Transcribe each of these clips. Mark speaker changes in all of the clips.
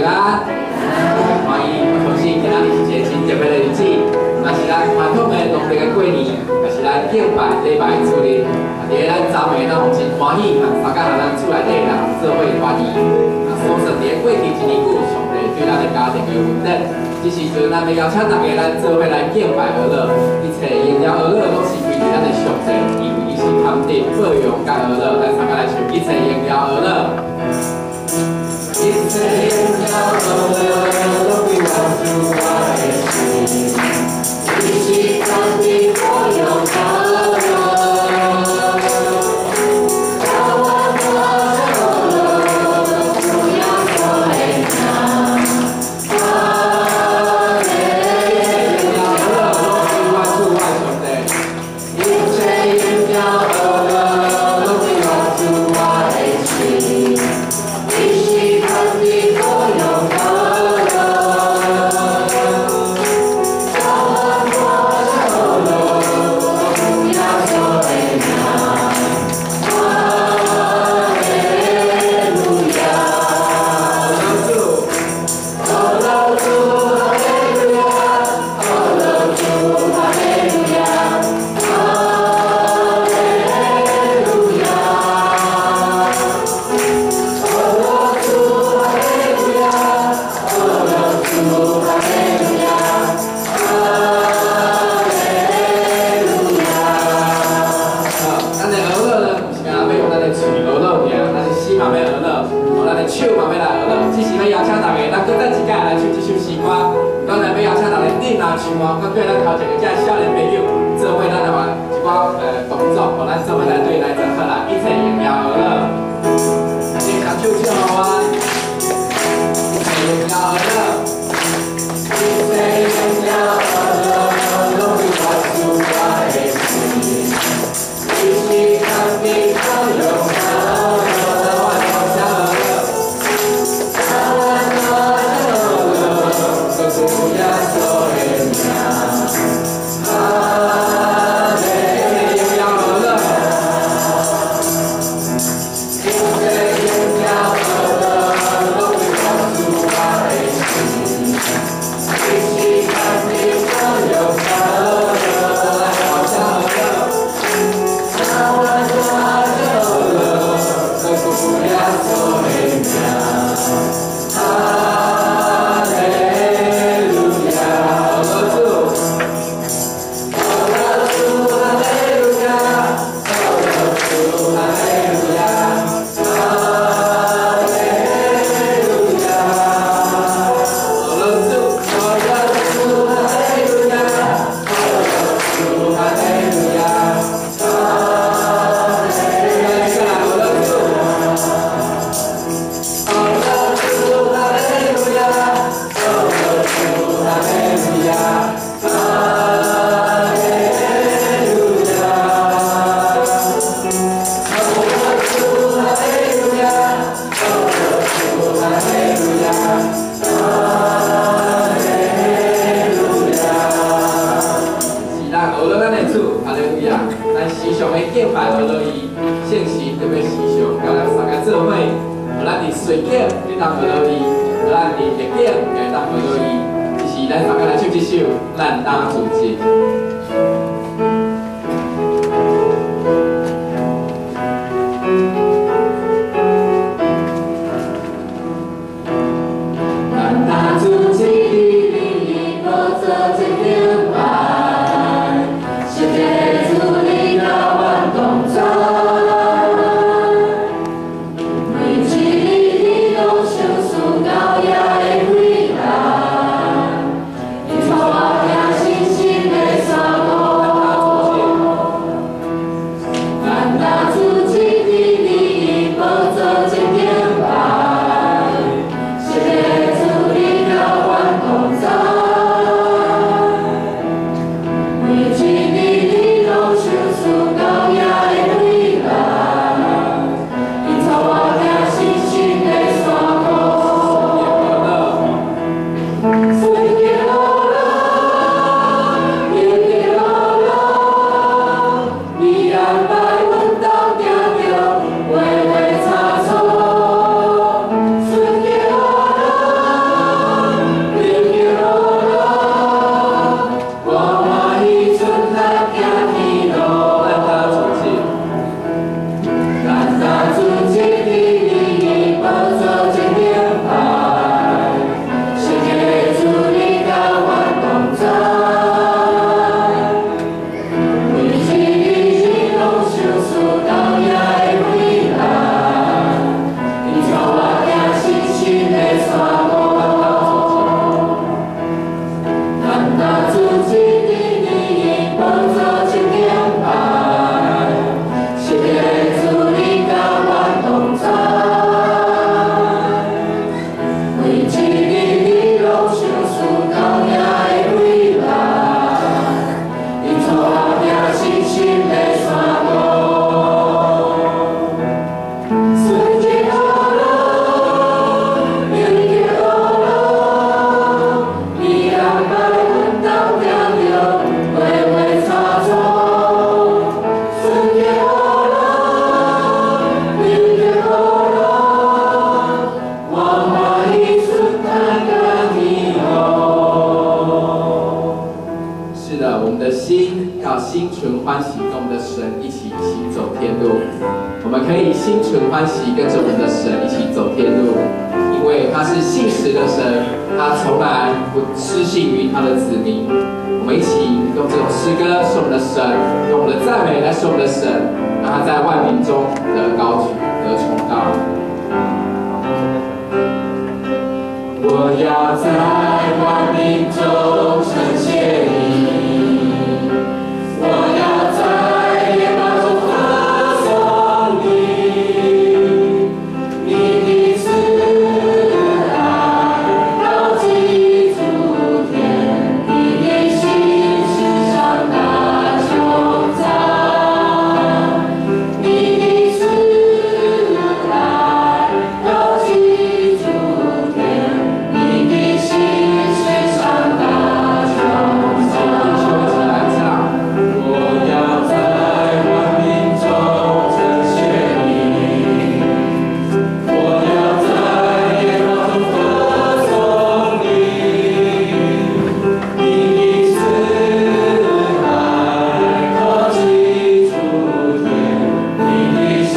Speaker 1: 平安。歡迎，我相信今仔日是一個真特別的日子，嘛是咱傳統的農曆的過年，也是咱敬拜禮拜的主日。啊，佇咧咱昨暝，咱真歡喜，和三工和咱厝內底人做伙團圓。啊，相信佇咧過去一年久，上帝對咱的家庭的恩典。這時陣，咱欲邀請大家，咱做伙來敬拜阿樂，一切榮耀阿樂攏是歸予咱的上帝，因為伊是堪得褒揚佮阿樂。咱三個來唱一切榮耀阿樂。一切榮耀阿樂攏歸我主我的神，伊是堪得褒揚佮阿樂。叫我大聲阿樂，主耶穌的名。哈利路亞。一切榮耀阿樂攏歸我主我的神，伊是堪得褒揚佮阿樂。叫我大聲阿樂，主耶穌的名。哈利路亞。阿樂主，哈利路亞，阿樂主，哈利路亞，哈利路亞。阿樂主，哈利路亞，阿樂主，哈利路亞，哈利路亞。好，咱的阿樂呢，毋是干焦欲用咱的喙阿樂爾，咱的心嘛欲阿樂，哦，咱的手嘛欲來阿樂。只是欲邀請大家，咱閣再一擺來唱這首詩歌。當然欲邀請大家，恁若唱哦，閣對咱頭前的這少年朋友做伙，咱來一寡動作，予咱做伙來對來做好啦，一切榮耀阿樂。你唱唱唱予我，一切榮耀阿樂，一切榮耀阿樂，攏歸我主我的神，伊是堪得褒揚佮阿樂，我大聲阿樂。叫我大聲阿樂，主耶穌的名。哈利榮耀阿樂，一切榮耀阿樂，攏歸我主我的神，伊是堪得褒揚佮阿樂，來大聲阿樂。叫我大聲阿樂，主耶穌的名。哈利路亞，阿樂主，阿樂主，哈利路亞，阿樂主，哈利路亞，哈利路亞。阿樂主，阿樂主，哈利路亞，阿樂主，哈利路亞，哈利路亞，阿樂主。阿樂主，哈利路亞，阿樂主，哈利路亞，哈利路亞。阿樂主，哈利路亞，阿樂主，哈利路亞，哈利路亞。是咱阿樂咱的主，哈利路亞。咱時常的敬拜阿樂伊，聖神特別時常佮咱三个做伙，予咱佇順境會當阿樂伊，予咱佇逆境也會當阿樂伊。這是咱三個來唱這首《咱當自知》。咱當自知，
Speaker 2: 佇你寶座前敬拜，聖潔的主你佮阮同在，每一日你攏賞賜高雅的偉大，你帶我行信心的山。
Speaker 1: 存歡喜，跟我們的神一起行走天路。我們可以心存歡喜，跟着我們的神一起走天路，因為他是信實的神，他從來不失信於他的子民。我們一起用這種詩歌，是我們的神，用我們的讚美來是我們的神，讓他在萬民中得高舉，得崇高。
Speaker 2: 我要在萬民中稱謝你，我要在列邦中歌頌你，你的慈愛高及諸天，你的信實上達穹蒼，你的慈愛高及諸天，你的信實上達穹蒼。
Speaker 1: 弟兄一起來唱。
Speaker 2: 我要在萬民中稱謝你，我要在列邦中歌頌你，你的慈愛高及諸天，你的信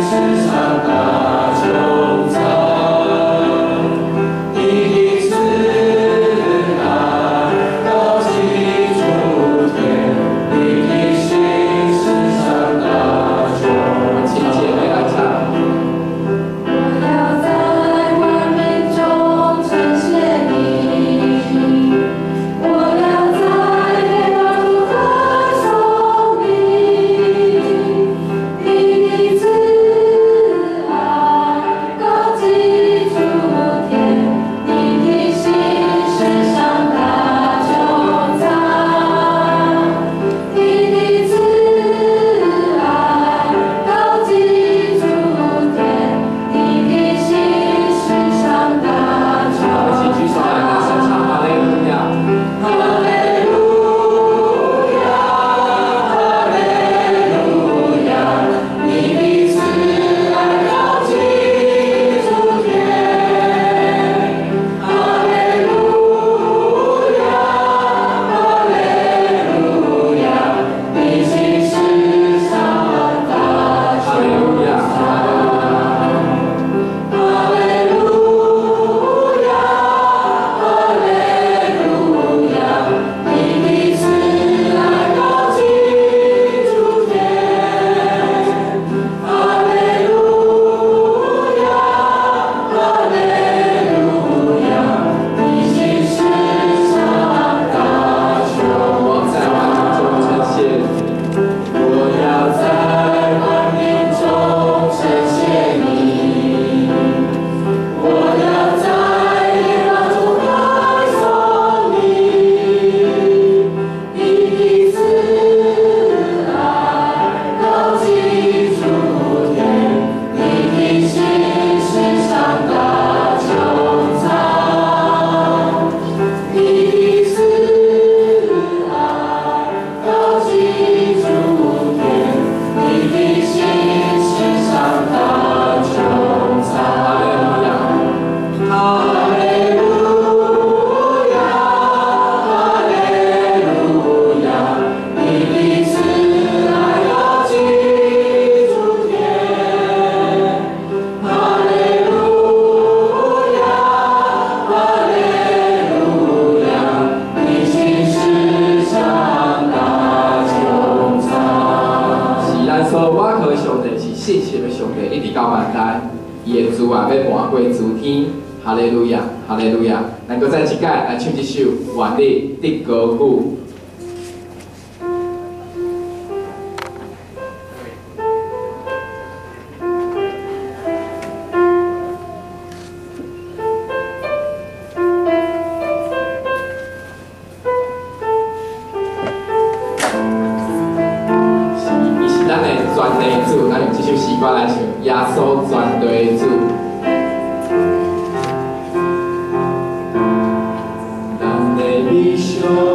Speaker 2: 實上達穹蒼，你的慈愛高及諸天，你的信實上達穹
Speaker 1: 我們請姐妹來唱。
Speaker 2: 我要在萬民中稱謝你，我要在列邦中歌頌你，你的慈愛高及諸天，你的信實上達穹蒼，你的慈愛高及諸天，你的信實上達穹
Speaker 1: 我們一起舉手來大聲唱哈利路亞。
Speaker 2: 哈利路亞，哈利路亞，你的慈愛高及諸天。哈利路亞，哈利路亞，你信實上達
Speaker 1: 哈利路亞，哈利路亞。
Speaker 2: 哈利路亞，哈利路亞，你的慈愛高及諸天。哈利路亞，哈利路亞，你信實上達穹
Speaker 1: 我在萬民中稱謝你，
Speaker 2: 我要在萬民中稱謝你，我要在列邦中歌頌你，你的慈愛高及諸天，你的信實上達穹蒼，你的慈愛高及諸天，你的信實上達穹蒼。
Speaker 1: 哈利路亞，
Speaker 2: 哈利路亞，哈利路亞，你的慈愛高及諸天。哈利路亞，哈利路亞，你信實上達穹蒼。
Speaker 1: 是咱所倚靠的上帝是信實的上帝，一直到萬代，伊的慈愛欲瞞過諸天。哈利路亞，哈利路亞。咱閣再一擺來唱這首《願你得高舉》。是，伊是咱的全地主，咱用這首詩歌來唱《耶穌全地主》。
Speaker 2: 咱的理想。